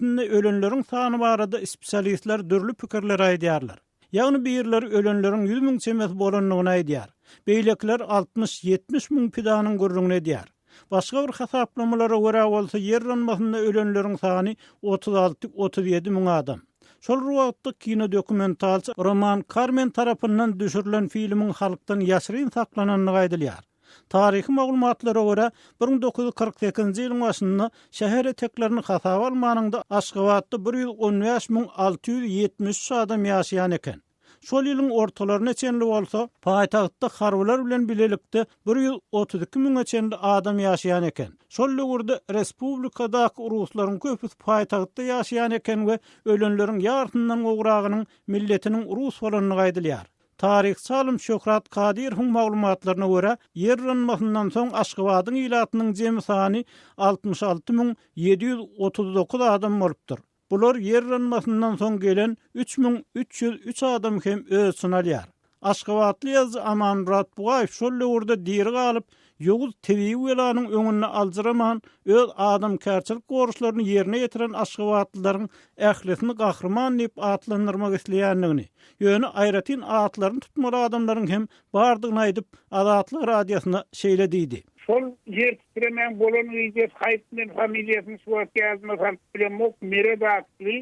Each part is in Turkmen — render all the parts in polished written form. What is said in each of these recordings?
titremesinde ölenleriň sany barada spesialistler dürli pikirleri aýdýarlar. Ýagny birleri ölenleriň 100 müň çemesi bolandygyny aýdýar. Beýlekiler 60-70 müň pidanyň gürrüňini edýär. Başga bir hasaplamalara görä bolsa ýer yranmasynda ölenleriň sany 36-37 müň adam. Şol bir wagtda kinodokumentalçy Roman Karmen tarapyndan düşürilen filmiň halkdan ýaşyryn saklanandygy aýdylýar. Taryhy maglumatlara görä, 1948-nji ýylyň başynda şäher eteklerini hasaba almanyňda Aşgabatda 115 673 adam ýaşaýan eken. Şol ýylyň ortalaryna çenli bolsa, paýtagtda harbylar bilen bilelikde 132 müňe çenli adam ýaşaýan eken. Şol döwürde respublikadaky ruslaryň köpüsi paýtagtda ýaşaýan eken we ölenleriň ýarysyndan gowragynyň milletiniň rus bolandygy aýdylýar. Taryhçy alym Şöhrat Kadyrowyň maglumatlaryna görä, ýer yranmasyndan soň Aşgabadyň ilatynyň jemi sany 66 739 adam bolupdyr. Bular ýer yranmasyndan soň gelen 3303 adamy hem öz içine alýar. Aşgabatly ýazyjy Amanmyrat Bugaýew şol döwürde diri galyp, ýowuz tebigy belanyň öňünde aljyraman, öz adamkärçilik borçlaryny ýerine ýetiren aşgabatlylaryň ählisini gahryman diýip atlandyrmak isleýändigini, ýöne aýratyn atlaryny tutmaly adamlaryň hem bardygyny aýdyp, Azatlyk Radiosyna şeýle diýdi. Şol ýer titremäň bolan gijesi haýp men familiýasyny şu wagt ýadyma salyp bilemok Meret atly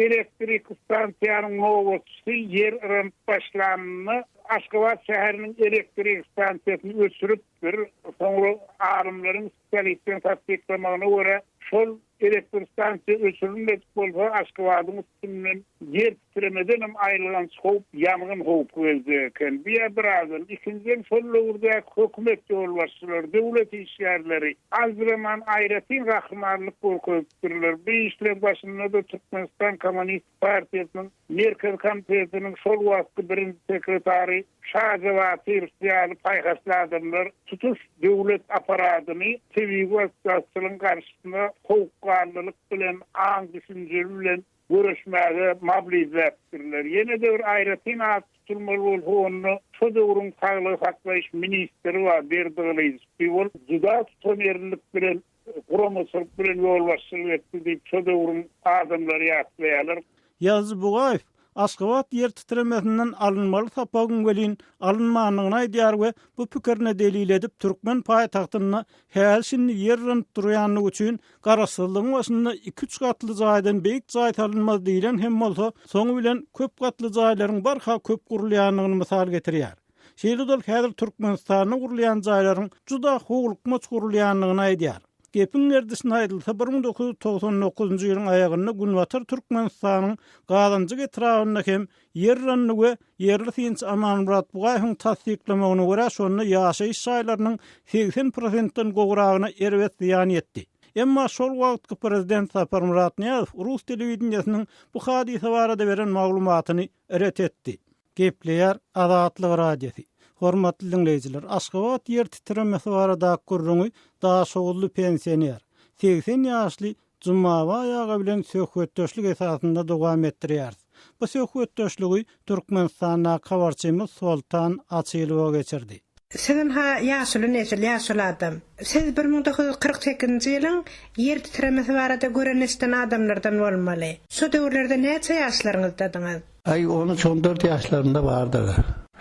elektrik stansiýanyň nobatçysy ýer yranyp başlanynda Aşgabat şäheriniň elektrik stansiýasyny öçüripdir. Soňra alymlaryň spesialistleriň tassyklamagyna görä şol Elektr stansiýa öçürilmedik bolsa, Aşgabadyň üstünden ýer titremedenem aýylganç howp, ýangyn howpy geljek eken. Bu-ýa bir adam. Ikinjiden, şol döwürdäki hökümet ýolbaşçylary, döwlet işgärleri aljyraman aýratyn gahrymanlyk görkezipdirler. Bu işleň başynda-da Türkmenistan Kommunistik partiýasynyň Merkezi Komitetiniň şol wagtky birinji sekretary Şaja Batyrow ýaly paýhasly adamlar tutuş döwlet apparadyny tebigy betbagtçylygyň garşysyna sowukganlylyk bilen, aň-düşünjeli bilen göreşmäge mobilizläpdirler. Ýene-de bir aýratyn at tutulmaly bolsa, onda şo döwrüň saglygy saklaýyş ministri bar, Berdi Gylyjow. Ol juda tutanýerlilik bilen guramaçylyk bilen ýolbaşçylyk etdi diýip, şo döwrüň adamlary ýatlaýarlar. Ýazyjy Bugaýew Aşgabat ýer titremesinden alynmaly sapagyň welin alynmandygyny aýdýar we bu pikirine delil edip türkmen paýtagtynda häli-şindi ýer yranyp durýandygy üçin garaşsyzlygyň başynda iki-üç gatly jaýdan beýik jaý salynmaz diýlen hem bolsa, soňy bilen köp gatly jaýlaryň barha köp gurulýandygyny mysal getirýär. Şeýle-de ol häzir Türkmenistanda gurulýan jaýlaryň juda howlukmaç gurulýandygyny aýdýar. Gepiň gerdişine aýdylsa, 1999-njy ýylyň aýagynda günbatar Türkmenistanyň Gazanjyk etrabynda hem ýer yrandy we ýerli synçy Amanmyrat Bugaýewiň tassyklamagyna görä, şonda ýaşaýyş jaýlarynyň 80 prosentden gowragyna erbet zyýan ýetdi. Emma şol wagtky prezident Saparmyrat Nyýazow rus telewideniýesiniň bu hadysa barada beren maglumatyny ret etdi. Gepleýär Azatlyk Radiosy. Hormatly diňleýjiler, Aşgabat ýer titremesi baradaky gürrüňi daşoguzly pensioner, 80 ýaşly Jumabaý aga bilen söhbetdeşlik esasynda dowam etdirýäris. Bu söhbetdeşligi Türkmenistandaky habarçymyz Soltan Açylowa geçirdi. Siz ynha ýaşuly nesil, ýaşuly adam. Siz 1948-nji ýylyň ýer titremesi barada gören-eşiden adamlardan bolmaly. Şo döwürlerde näçe ýaşlaryňyzdadyňyz? Aý, on üç, on dört ýaşlarynda bardyr.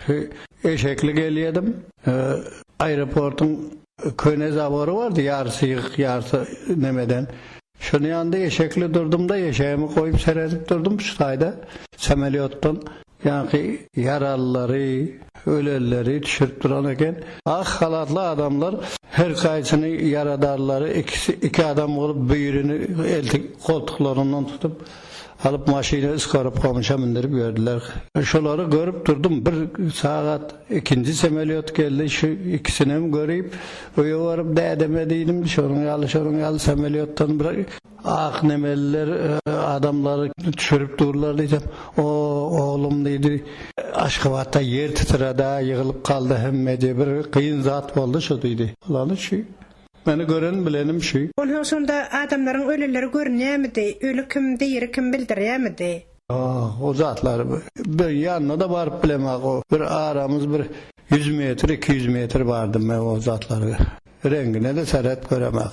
Şu eşekli gelýärdim. Aeroportyň köne zabory bardy, ýarysy ýykyk, ýarysy nemeden. Şonuň ýanynda eşekli durdum-da, eşegimi goýup seredip durdum şu taýda samolýotdan ýaňky ýaralylary, ölenleri düşürip duran eken. Ak halatly adamlar her haýsyny ýaradarlary ikisi iki adam bolup birini eltip goltuklaryndan tutup Alyp maşyna ysgaryp gomşa mündirip ýördüler. Şolary görüp durdum. Bir sagat ikinji semolýot geldi. Şu ikisinem görüp, öýe baryp dädeme diýdim, şonuň ýaly, şonuň ýaly semolýotdan bir ak nemeliler adamlary düşürip durlar diýsem, O, oglum diýdi, Aşgabatda ýer titredi-ä, ýygylyp galdy hemme diýdi, bir kyn zat boldy şu diýdi. Bolany şu. Meni gören bilenim şu. Onsoň şonda adamlaryň ölüleri görünýärmidi, öli kim, diri kim bildirýärmidi? Ýok, o zatlary bir ýanyna-da baryp bilemok. O bir aramyz bir ýüz metr, 200 metr bardy men o zatlary reňkine-de seret göremok.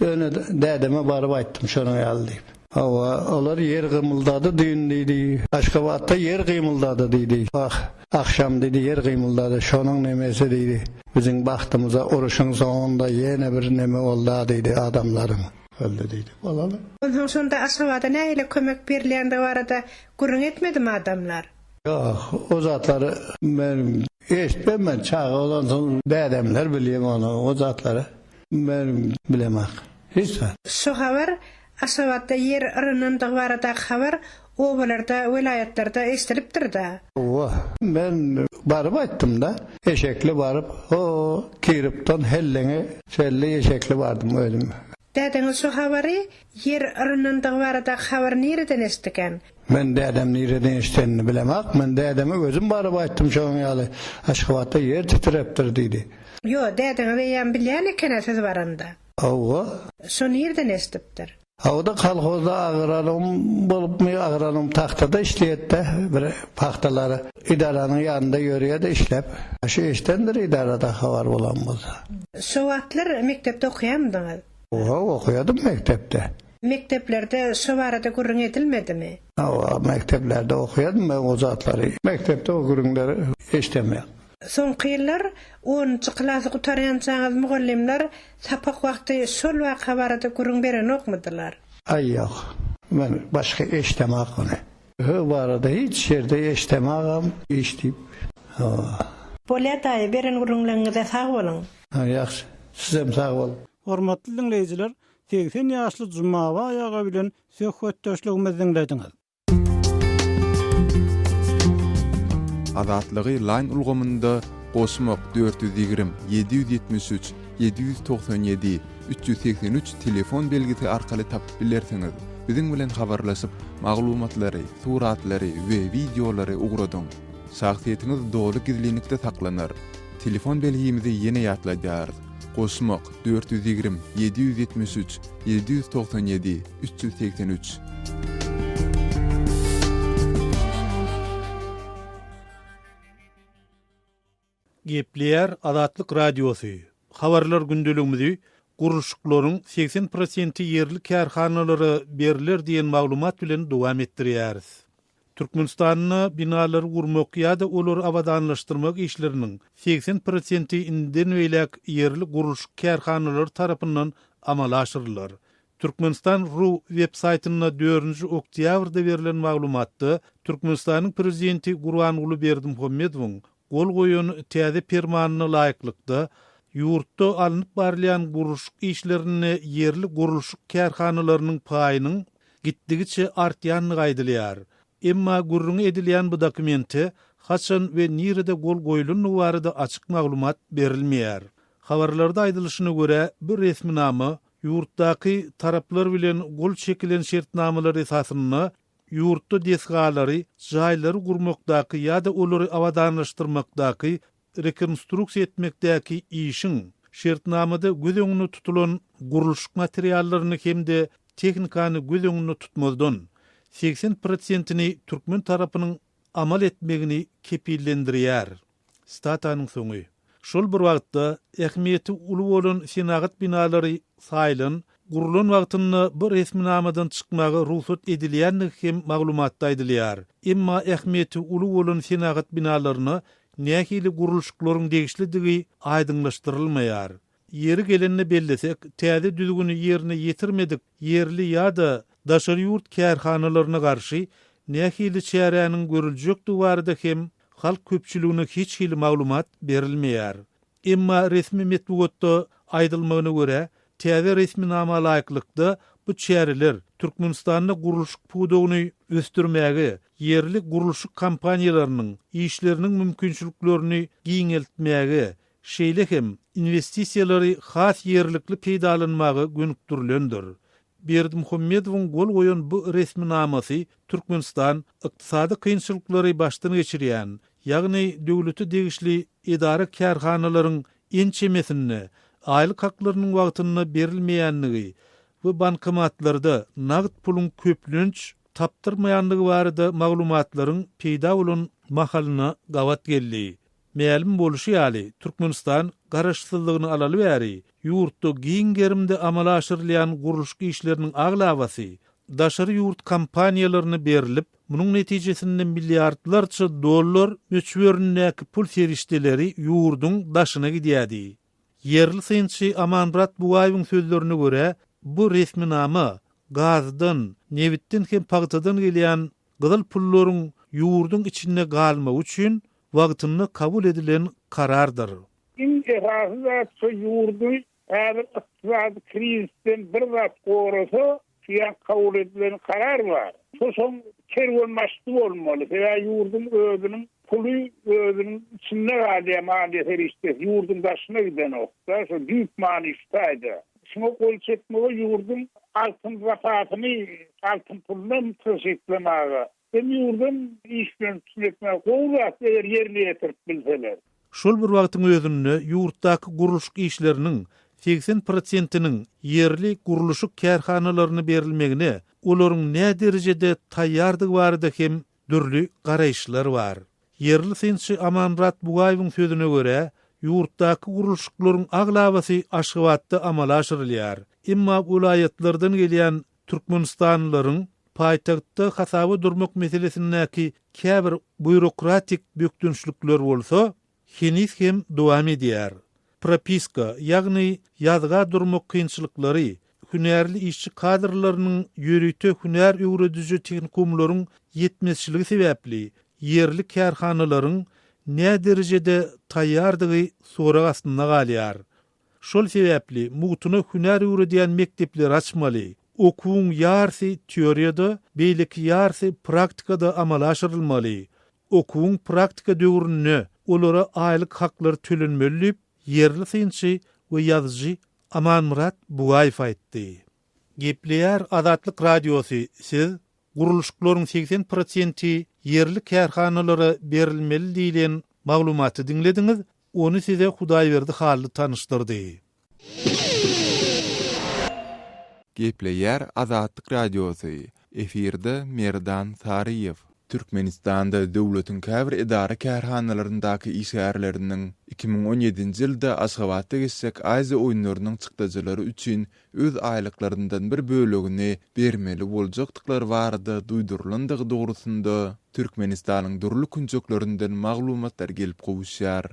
Ýöne dädeme baryp aýtdym şonuň ýaly diýip. Hawa, olar ýer gymyldady düýn diýdi. Aşgabatda ýer gymyldady diýdi. Wah, agşam diýdi, ýer gymyldady, şonuň nemesi diýdi. Biziň bagtymyza uruşyň soňunda ýene bir neme bolda diýdi, adamlaryň öldi diýdi. Bolaly. Onsoň şonda Aşgabada nähili kömek berilýändigi barada gürrüň etmedimi adamlar? Ýok, o zatlary men eşitmem men çaga bolansoň dädemler bilýär ony, o zatlary men bilemok. Hiç zat. Şu habar Aşgabatda ýer yranandygy baradaky habar obalarda, welaýatlarda eşidilipdir-dä. Hawa, men baryp aýtdym-da. Eşekli baryp, ho, Kiripden Helleňe çenli eşekli bardym özüm. Dädeňiz şu habary, ýer yranandygy baradaky habary nireden eşitdikän? Men dädem nireden eşidenini bilemok. Men dädeme özüm baryp aýtdym şonuň ýaly, Aşgabatda ýer titrepdir diýdi. Ýo, dädeňiz eýýäm bilýän eken-ä siz baranda. Hawa. Şo nirden eşidipdir? Hawa-da kolhozda agranom bolupmy, agranom tagtada işleýärdi-de, bir pagtalary edaranyň ýanynda ýörýärdi işläp. Şu eşidendir edarada habar bolan bolsa. Şo wagtlar mekdepde okaýamydyňyz? Hawa, okaýardym mekdepde. Mekdeplerde şo barada gürrüň edilmedimi? Hawa, mekdeplerde okaýardym men o zatlary. Mekdepde o gürrüňleri eşidemýän. Soňky ýyllar onunjy klasy gutarýançaňyz mugallymlar sapak wagty şol waka barada gürrüň berenokmydylar? Aý ýok. Men başga eşdemok ony. Hö barada hiç ýerde eşdemagam eşdip. Hawa. Bolýa daýy beren gürrüňleňize sag boluň. Ha ýagşy. Sizem sag boluň. Hormatly diňleýjiler, 80 ýaşly Jumabaý aga bilen söhbetdeşligimizi diňlediňiz. Azatlygy Line ulgamynda goşmak 420 773 797 383 telefon belgisi arkaly tapyp bilersiňiz. Biziň bilen habarlaşyp, maglumatlary, suratlary we wideolary ugradyň. Şahsyýetiňiz doly gizlinlikde saklanar. Telefon belgimizi ýene ýatladýarys, goşmak 420 773 797 383. Gepleýär Azatlyk Radiosy, Habarlar gündeligimizi gurluşyklaryň 80 prosenti ýerli kärhanalara berler diýen maglumat bilen dowam etdirýäris. Türkmenistanda binalary gurmak ýa-da olary abadanlaşdyrmak işleriniň 80 prosenti indiden beýläk ýerli gurluşyk kärhanalary tarapyndan amala aşyrylar. Türkmenistan ru web saýtynda dördünji oktýabrda berlen maglumatda Türkmenistanyň Prezidenti Gurbanguly Berdimuhamedowyň gol goýan täze Permanyna laýyklykda, ýurtda alnyp barylýan gurluşyk işlerinde ýerli gurluşyk kärhanalarynyň paýynyň gitdigiçe artýandygy aýdylýar. Emma gürrüňi edilýän bu dokumente haçan we nirede gol goýlandygy barada açyk maglumat berilmeýär. Habarlarda aýdylyşyna görä, bu resminama ýurtdaky taraplar bilen gol çekilen şertnamalar esasynda ýurtda desgalary, jaýlary gurmakdaky ýa-da olary abadanlaşdyrmakdaky, rekonstruksiýa etmekdäki işiň şertnamada göz öňünde tutulan gurluşyk materiallaryny hem-de tehnikany göz öňünde tutmazdan, 80 prosentini türkmen tarapynyň amal etmegini kepillendirýär. Statanyň soňy. Şol bir wagtda, ähmiýeti uly bolan senagat binalary saýlan, gurlan wagtynda bu resminamadan çykmaga rugsat edilýändigi hem maglumatda aýdylýar. Emma ähmiýeti uly bolan senagat binalaryna nähili gurluşyklaryň degişlidigi aýdyňlaşdyrylmaýar. Ýeri gelende bellesek, täze düzgüni ýerine ýetirmedik ýerli ýa-da daşary ýurt kärhanalaryna garşy nähili çäräniň görüljekdigi barada hem halk köpçüligine hiç hili maglumat berilmeýär. Emma resmi metbugatda aýdylmagyna görä, täze resminama laýyklykda bu çäreler Türkmenistanda gurluşyk pudagyny ösdürmäge, ýerli gurluşyk kompaniýalarynyň işleriniň mümkinçiliklerini giňeltmäge, şeýle hem inwestisiýalary has ýerlikli peýdalanmaga gönükdirilendir. Berdimuhamedowyň gol goýan bu resminamasy Türkmenistan ykdysady kynçylyklary başdan geçirýän, ýagny döwlete degişli edara-kärhanalaryň ençemesinde aýlyk haklarynyň wagtynda berilmeýändigi we bankomatlarda nagt puluň köplenç tapdyrmaýandygy barada maglumatlaryň peýda bolan mahalyna gabat geldi. Mälim bolşy ýaly, Türkmenistan Garaşsyzlygyny alaly bäri, ýurtda giň gerimde amala aşyrylýan gurluşyk işleriniň aglabasy. daşary ýurt kompaniýalaryna berlip, munuň netijesinde milliardlarça dollar möçberindäki pul serişdeleri ýurduň daşyna gidýärdi. Ýerli synçy Amanmyrat Bugaýewiň sözlerine görä, bu resminama gazdan, nebitden hem pagtadan gelýän gyzyl pullaryň ýurduň içinde galmagy üçin wagtynda kabul edilen karardyr. Iň esasy zat şu ýurdy häzir ykdysady krizisden bir zat gorasa şu ýa kabul edilen karar bar. Şo şoň kerwenbaşysy bolmaly. Sebäbi ýurduň özüniň puly özüniň içinde galýar maliýe serişdesi ýurduň daşyna gidenok-da. Şo düýp many şu taýda. Şuňa gol çekmegi ýurduň altyn zapasyny altyn pulunam tygşytlamaga Hem ýurdam iş bilen üpjün etmäge gowy zat eger ýerine ýetirip bilseler. Şol bir wagtyň özünde ýurtdaky gurluşyk işleriniň 80 prosentiniň ýerli gurluşyk kärhanalaryna berilmegine olaryň näderejede taýýardygy barada hem dürli garaýyşlar bar. Ýerli synçy Amanmyrat Bugaýewiň sözüne görä, ýurtdaky gurluşyklaryň aglabasy Aşgabatda amala aşyrylýar. Emma welaýatlardan gelýän türkmenistanlylaryň paýtagtda hasaba durmak meselesindäki käbir býurokratik bökdençlikler bolsa, heniz hem dowam edýär. Propiska, ýagny ýazga durmak kynçylyklary, hünärli işçi kadrlarynyň ýörite hünär öwrediji tehnikumlaryň ýetmezçiligi sebäpli ýerli kärhanalaryň näderejede taýýardygy sorag astynda galýar. Şol sebäpli mugtuna hünär öwredýän mekdepleri açmaly. Okuwyň ýarsy teoriýada, beýleki ýarsy praktikada amala aşyrylmaly. Okuwyň praktika döwründe olara aýlyk haklar tölenmeli diýip, ýerli synçy we ýazyjy Amanmyrat Bugaýew aýtdy. Gepleýär Azatlyk Radiosy, Siz gurluşyklaryň 80 prosenti ýerli kärhanalara berilmeli diýlen maglumaty diňlediňiz, ony size Hudaýberdi Hally tanyşdyrdy. Gepleýär Azatlyk Radiosy, Efirde Merdan Saryýew. Türkmenistanda döwletiň käbir edara-kärhanalaryndaky işgärleriniň 2017-nji ýylda Aşgabatda geçjek Aziýa oýunlarynyň çykdajylary üçin öz aýlyklaryndan bir bölegini bermeli boljakdyklary barada duýdurylandygy dogrusynda Türkmenistanyň dürli künjeklerinden maglumatlar gelip gowuşýar.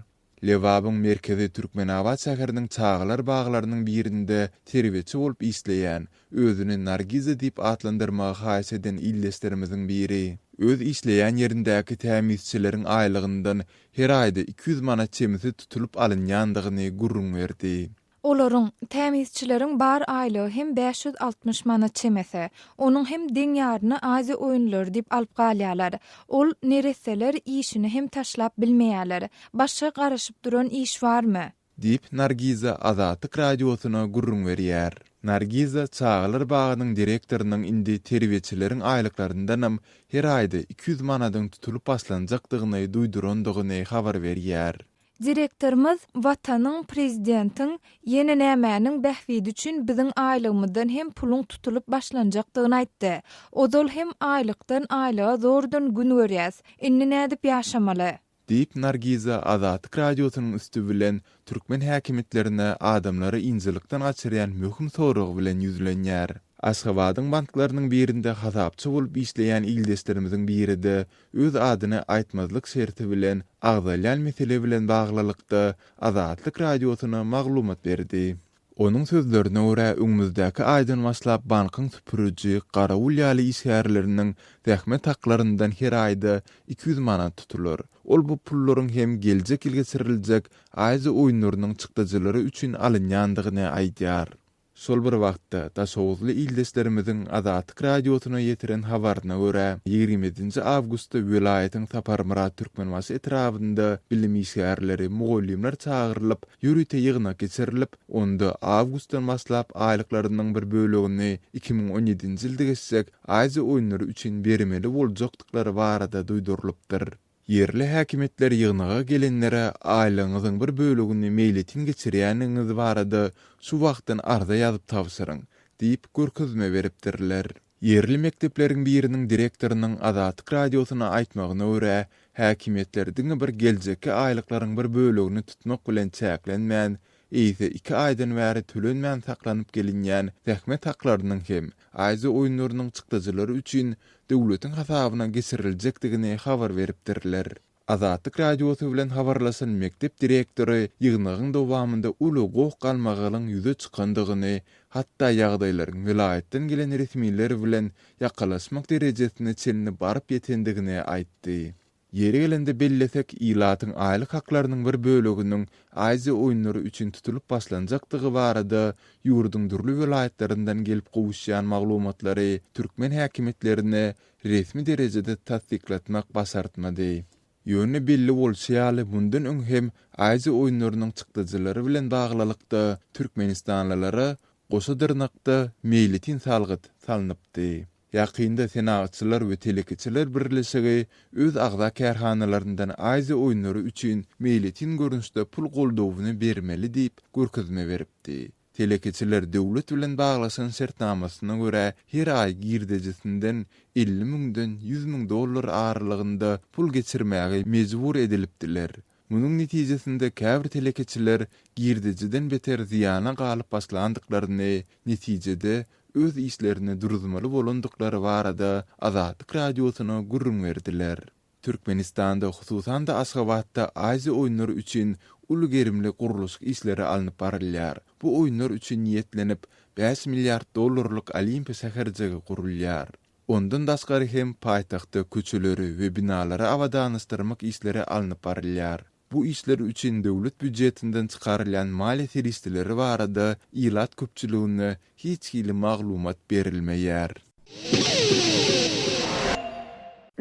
Lebabyň merkezi Türkmenabat şäheriniň çagalar baglarynyň birinde terbiýeçi bolup işleýän, özüni Nargiza diýip atlandyrmagy haýyş eden ildeşlerimiziň biri, öz işleýän ýerindäki tämizçileriň aýlygyndan her aýda 200 manat çemesi tutulyp alynýandygyny gürrüň berdi. Olaryň, tämizçileriň bar aýlygy hem 560 manat çemesi. Onuň hem deň ýaryny Aziýa oýunlary diýip alyp galýarlar. Ol neresseler işini hem taşlap bilmeýärler. Başga garaşyp duran iş barmy? Diýip, Nargiza Azatlyk Radiosyna gürrüň berýär. Nargiza çagalar bagynyň direktorynyň indi terbiýeçileriň aýlyklaryndanam her aýda 200 manadyň tutulyp başlanjakdygyny duýdurandygyny habar berýär. Direktorymyz Watanyň, Prezidentiň, ýene nämäniň bähbidi üçin biziň aýlygymyzdan hem puluň tutulyp başlanjakdygyny aýtdy. Ozal hem aýlykdan aýlyga zordan gün görýäs. Indi nädip ýaşamaly? Diýip, Nargiza Azatlyk Radiosynyň üsti bilen türkmen häkimiýetlerine adamlary ynjalykdan gaçyrýan möhüm sorag bilen ýüzlenýär. Aşgabadyň banklarynyň birinde hasapçy bolup işleýän ildeşlerimiziň biri-de öz adyny aýtmazlyk şerti bilen agzalýan mesele bilen baglylykda Azatlyk Radiosyna maglumat berdi. Onuň sözlerine görä, öňümizdäki aýdan başlap bankyň süpüriji, garawul ýaly işgärleriniň zähmet haklaryndan her aýda 200 manat tutular. Ol bu pullaryň hem geljek ýyl geçiriljek Aziýa oýunlarynyň çykdajylary üçin alynýandygyny aýdýar. Şol bir wagtda, daşoguzly ildeşlerimiziň Azatlyk Radiosyna ýetiren habaryna görä, 27-nji awgustda welaýatyň Saparmyrat Türkmenbaşy etrabynda bilim işgärleri, mugallymlar çagyrylyp, ýörite ýygnak geçirilip, onda awgustdan başlap aýlyklarynyň bir bölegini 2017-nji ýylda geçjek Aziýa oýunlary üçin bermeli boljakdyklary barada duýdurylypdyr. Ýerli häkimiýetler ýygnaga gelenlere aýlygyňyzyň bir bölegini meýletin geçirýänligiňiz barada şu wagtdan arza ýazyp tabşyryň diýip, görkezme beripdirler. Ýerli mekdepleriň biriniň direktorynyň Azatlyk Radiosyna aýtmagyna görä, häkimiýetler diňe bir geljekki aýlyklaryň bir bölegini tutmak bilen çäklenmän, eýse iki aýdan bäri tölenmän saklanyp gelinýän zähmet haklarynyň hem Aziýa oýunlarynyň çykdajylary üçin döwletiň hasabyna geçiriljekdigini habar beripdirler. Azatlyk Radiosy bilen habarlaşan mekdep direktory ýygnagyň dowamynda uly goh-galmagalyň ýüze çykandygyny, hatda ýagdaýlaryň welaýatdan gelen resmiler bilen ýakalaşmak derejesine çenli baryp ýetendigini aýtdy. Ýeri gelende bellesek, ilatyň aýlyk haklarynyň bir böleginiň Aziýa oýunlary üçin tutulyp başlanjakdygy barada ýurduň dürli welaýatlaryndan gelip gowuşýan maglumatlary türkmen häkimiýetlerine resmi derejede tassyklatmak başartmady. Ýöne belli bolşy ýaly, mundan öň hem Aziýa oýunlarynyň çykdajylary bilen baglylykda türkmenistanlylara goşa dyrnakda meýletin salgyt salnypdy. Ýakynda Senagatçylar we telekeçiler birleşigi öz agza kärhanalaryndan Aziýa oýunlary üçin meýletin görnüşde pul goldawyny bermeli diýip görkezme beripdi. Telekeçiler döwlet bilen baglaşan şertnamasyna görä her aý girdejisinden 50 müňden 100 müň dollar aralygynda pul geçirmäge mejbur edilipdiler. Munuň netijesinde käbir telekeçiler girdejiden beter zyýana galyp başlandyklaryny, netijede öz işlerini duruzmaly bolandyklary barada Azatlyk Radiosyna gürrüň berdiler. Türkmenistanda, hususan-da Aşgabatda Aziýa oýunlary üçin uly gerimli gurluşyk işleri alnyp barylýar. Bu oýunlar üçin niýetlenip, bäş milliard dollarlyk Olimpiýa şäherjigi gurulýar. Ondan daşgary hem paýtagtda köçeleri we binalary abadanlaşdyrmak işleri alnyp barylýar. Bu işler üçin döwlet býujetinden çykarylýan maliýe serişdeleri barada ilat köpçüligine hiç hili maglumat berilmeýär.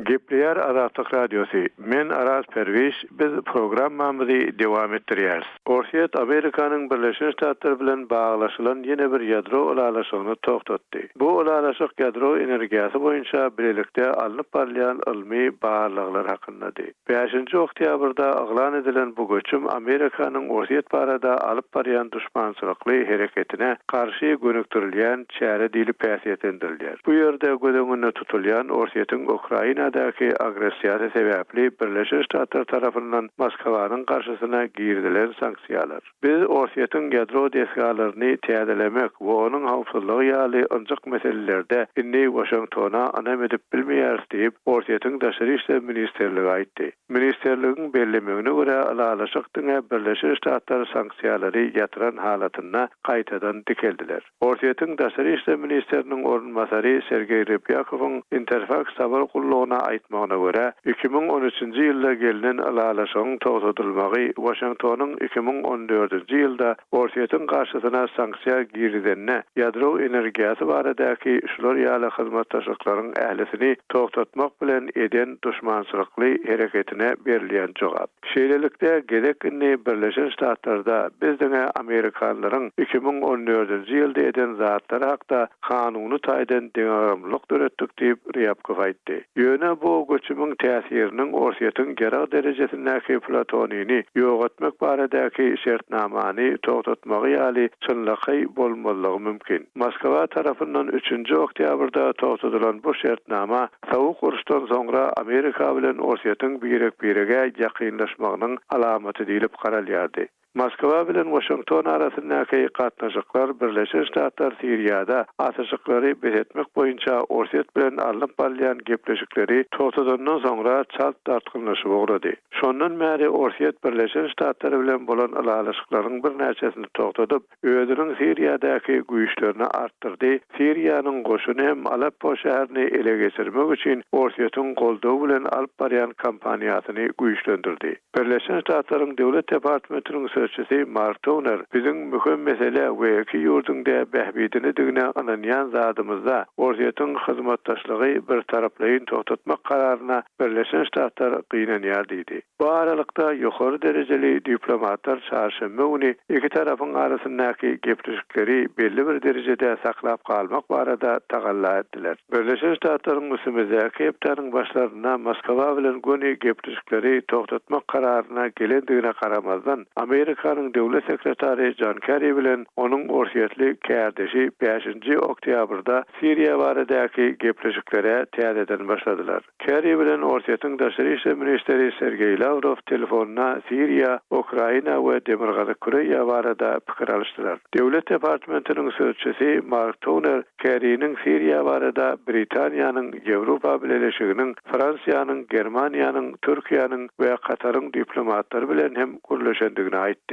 Gepleýär Azatlyk Radiosy, Men Araz Perwiş, biz programmamyzy dowam etdirýäris. Orsýet Amerikanyň Birleşen Ştatlary bilen baglaşylan ýene bir ýadro ylalaşygyny togtatdy. Bu ylalaşyk ýadro energiýasy boýunça bilelikde alnyp barylýan ylmy barlaglar hakyndady. Bäşinji oktýabrda yglan edilen bu göçüm Amerikanyň Orsýet barada alyp barýan duşmançylykly hereketine garşy gönükdirilýän çäre diýlip häsiýetlendirilýär. Bu ýerde göz öňünde tutulýan Orsýetiň Ukrainadaky agressiýasy sebäpli Birleşen Ştatlar tarapyndan Moskwanyň garşysyna girizilen sanksiýalar. Biz Orsýetiň ýadro desgalaryny täzelemek we onuň howpsuzlygy ýaly ynjyk meselelerde indi Waşingtona ynam edip bilmeýäris diýip, Orsýetiň Daşary işler ministrligi aýtdy. Ministrligiň bellemegine görä, ylalaşyk diňe Birleşen Ştatlar sanksiýalary ýatyran halatynda gaýtadan dikeldiler. Orsýetiň daşary işler ministriniň orunbasary Sergeý Rybýakowyň Interfaks habar gullugyna aýtmagyna görä, 2013-nji ýylda gelnen ylalaşygyň togtadylmagy Waşingtonyň 2014-nji ýylda Orsýetiň garşysyna sanksiýa girizenine ýadro energiýasy baradaky şular ýaly hyzmatdaşlyklaryň ählisini togtatmak bilen eden duşmançylykly hereketine berilýän jogap. Şeýlelikde, gezek indi Birleşen Ştatlarda biz diňe amerikanlaryň 2014-nji ýylda eden zatlary hakda kanuny taýdan deňagramlylyk döretdik diýip, Rýabkow aýtdy. Ýöne bu göçümiň täsiriniň Orsýetiň ýarag derejesindäki plutonini ýok etmek baradaky şertnamany togtatmagy ýaly çynlakaý bolmazlygy mümkin. Moskwa tarapyndan üçünji oktýabrda togtadylan bu şertnama Sowuk uruşdan soňra Amerika bilen Orsýetiň birek-birege ýakynlaşmagynyň alamaty diýlip garalýardy. Moskwa bilen Waşington arasyndaky gatnaşyklar Birleşen Ştatlar Siriýada atyşyklary bes etmek boýunça Orsýet bilen alnyp barylýan gepleşikleri togtadandan soňra çalt dartgynlaşyp ugrady. Şondan bäri Orsýet Birleşen Ştatlar bilen bolan ylalaşyklaryň birnäçesini togtadyp, özüniň Siriýadaky güýçlerini artdyrdy, Siriýanyň goşuny hem Aleppo şäherini ele geçirmek üçin Orsýetiň goldawy bilen alyp barýan kampaniýasyny güýçlendirdi. Birleşen Ştatlaryň Döwlet departamentiniň sözçüsi Mark Toner, Biziň möhüm mesele we iki ýurduň-da bähbidinedigine ynanýan zadymyzda Orsýetiň hyzmatdaşlygy birtaraplaýyn togtatmak kararyna Birleşen Ştatlar gynanýar diýdi. Bu aralykda, ýokary derejeli diplomatlar çarşenbe güni iki tarapyň arasyndaky gepleşikleri belli bir derejede saklap galmak barada tagalla etdiler. Birleşen Ştatlaryň üstümizdäki hepdäniň başlarynda Moskwa bilen göni gepleşikleri togtatmak kararyna gelendigine garamazdan, Amerika. Amerikanyň Döwlet sekretary Jon Kerri bilen onuň orsýetli kärdeşi bäşinji oktýabrda Siriýa baradaky gepleşiklere täzeden başladylar. Kerri bilen Orsýetiň daşary işler ministri Sergeý Lawrow telefonda Siriýa, Ukraina we Demirgazyk Koreýa barada pikir alyşdylar. Döwlet departamentiniň sözçüsi Mark Toner Kerriniň Siriýa barada Britaniýanyň, Ýewropa Bileleşiginiň, Fransiýanyň, Germaniýanyň, Türkiýäniň we Kataryň diplomatlary bilen hem gürleşendigini aýtdy.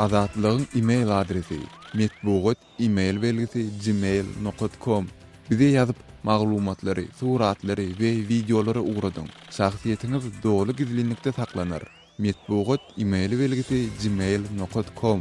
Azatlygyň e-mail adresi, metbugat e-mail belgisi gmail nokat kom Bize ýazyp, maglumatlary, suratlary we wideolary ugradyň. Şahsyýetiňiz doly gizlinlikde saklanar. Metbugat e-mail belgisi gmail nokat kom.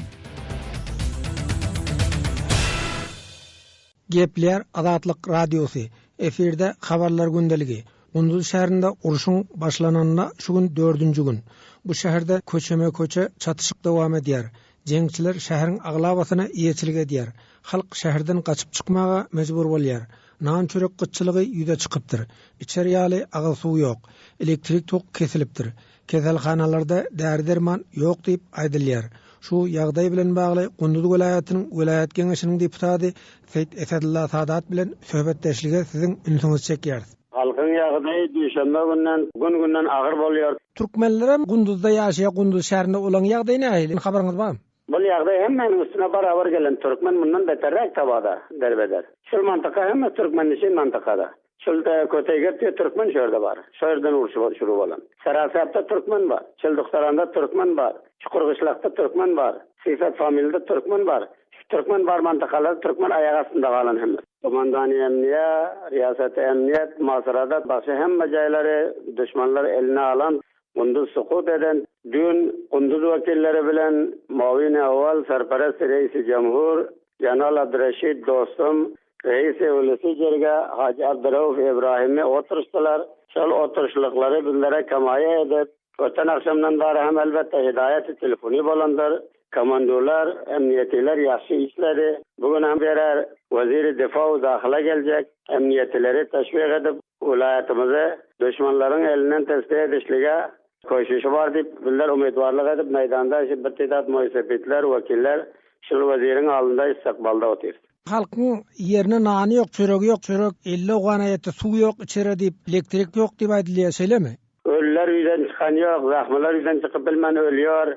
Gepleýär Azatlyk Radiosy, efirde Habarlar gündeligi. Gunduz şäherinde urşuň başlananyna şu gün dördünji gün. Bu şäherde köçeme-köçe çatyşyk dowam edýär. Jeňçiler şäheriň aglabasyna eýeçilik edýär. Halk şäherden gaçyp çykmaga mejbur bolýar. Nan-çörek gytçylygy ýüze çykypdyr. Içer ýaly agyz suw ýok. Elektrik tok kesilipdir. Keselhanalarda däri-derman ýok diýip aýdylýar. Şu ýagdaý bilen bagly Gunduz welaýatynyň welaýat geňeşiniň deputady Seýit Esedulla Sadat bilen söhbetdeşlige siziň ünsüňizi çekýäris. Halkyň ýagdaýy duşenbe günden gün-günden agyr bolýar. Türkmenlerem Gunduzda ýaşaýar Gunduz şäherinde olaň ýagdaýy nähili habaryňyz barmy? Bul ýagdaý hemmäniň üstüne barabar gelen türkmen mundan beterräk tabada derbeder. Şul mantyka hemme türkmennişin mantykada. Şul Köteýgert diýe türkmen şu ýerde bar. Şo ýerden urşy şuru bolan. Sarasapda türkmen bar. Çilduhtaranda türkmen bar. Çukurgyşlakda türkmen bar. Sifat familde türkmen bar. Şu türkmen bar mantykalar türkmen aýak astynda galan hemme. Komandany emniýe, Riýaseti emniýet, Masrada başga hemme jaýlary duşmanlar eline alan, Gunduz sukut eden, düýn Gunduz wekilleri bilen Mawini Awal, Serperesti Reisi Jemhur, Jenal Abdyreşit Dostum, Reisi Ulysy Jirge, Hajy Abdyrauf Ibrahimi oturyşdylar. Şol oturyşlyklary bizlere kemaýa edip, Öten agşamdan bäri hem elbetde hidaýaty telefony bolandyr. Komandurlar, emniýetiler ýagşy işledi. Bu gün hem berer Weziri difa we dahyla geljek. Emniýetileri teşwik edip, welaýatymyzy duşmanlaryň elinden tesbiýe edişlige köşüşi bar diýip, bizler umytwarlyk edip, meýdanda şu bir tedat moýsepitler, wekiller şul weziriň alynda istikbalda otyrys. Halkyň ýerine nany ýok, çöregi ýok, çörek 50 owgana ýetdi, suw ýok içere diýip, elektrik ýok diýip aýdylýar, şeýlemi? Ölüler öýden çykan ýok, zahmylar öýden çykyp bilmän ölýär.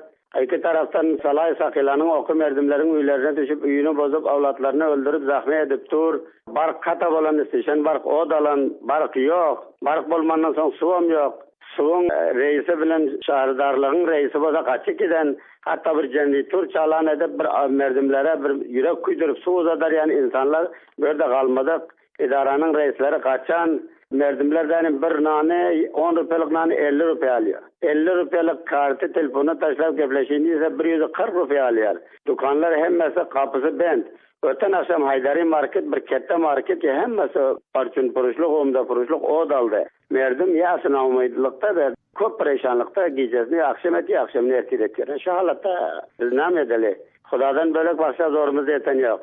Iki tarapdan Salaý Sakylanyň oky merdimleriň öýlerine düşüp, öýüni bozup, awlatlaryny öldürip, zahmy edip dur. Bark kata bolan istişen bark ot alan, bark ýok. Bark bolmandan soň suwam ýok. Suwuň reýsi bilen şäherdarlygyň reýsi bolsa gaçyp giden, hatda bir jenritur çalan edip bir merdimlere bir ýürek küýdürip suw uzadar ýaly insanlar bu ýerde galmadyk. Edaranyň reisleri gaçan merdimlerdenem bir nany, on rupiýalyk nany 50 rupiýa alýar. 50 rupiýalyk karty telefona taşlap gepleşeýin diýse 140 rupiýa alýar. Dükanlar hemmesi gapysy bent. Öten agşam Haýdari market bir ketde market ýa hemmesi parçun-puruşlyk, umda-puruşlyk ot aldy. Merdim ýa naumytlykda we köp pereşanlykda gijesini agşam etýär, agşamyny ertir etýär. Şu halatda biz näme edeli? Hudadan bölek başga zorumyz ýeten ýok.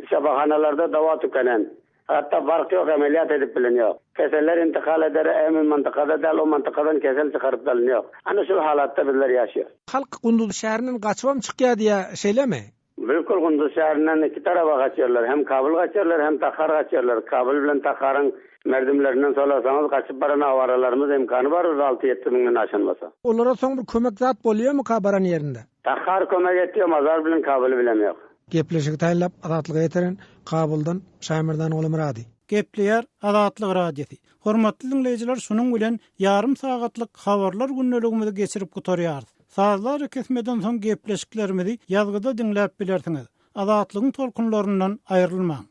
Şypahanalarda dawa tükenen. Hatda bark ýok, emeliýat edip bilen ýok. Keseller intikal edere emi mantykada däl, o mantykadan kesel çykaryp bilen ýok. Ana şul halatda bizler ýaşýas. Halk Gunduz şäherinden gaçybam çykýar diýýär, şeýlemi? Bilkul Gunduz şäherinden iki taraba gaçýarlar. Hem Kabul gaçýarlar, hem Tahar gaçýarlar. Kabul bilen Taharyň merdimlerinden sorasaňyz, gaçyp baran awaralarymyz imkany bar bir alty-ýetdi müňden aşan bolsa. Olara soň bir kömek zat bolýarmyka baran ýerinde? Tahar kömek etýär, Mazar bilen Kabuly bilem ýok. Gepleşigi taýynlap Azatlyga ýetiren Kabuldan Şaýmerdan Gulumyrady. Gepleýär Azatlyk Radiosy. Hormatly diňleýjiler şunuň bilen ýarym sagatlyk habarlar gündeligimizi geçirip gutarýarys. Sazly arakesmeden soň gepleşiklerimizi ýazgyda diňläp bilersiňiz. Azatlygyň tolkunlaryndan aýrylmaň.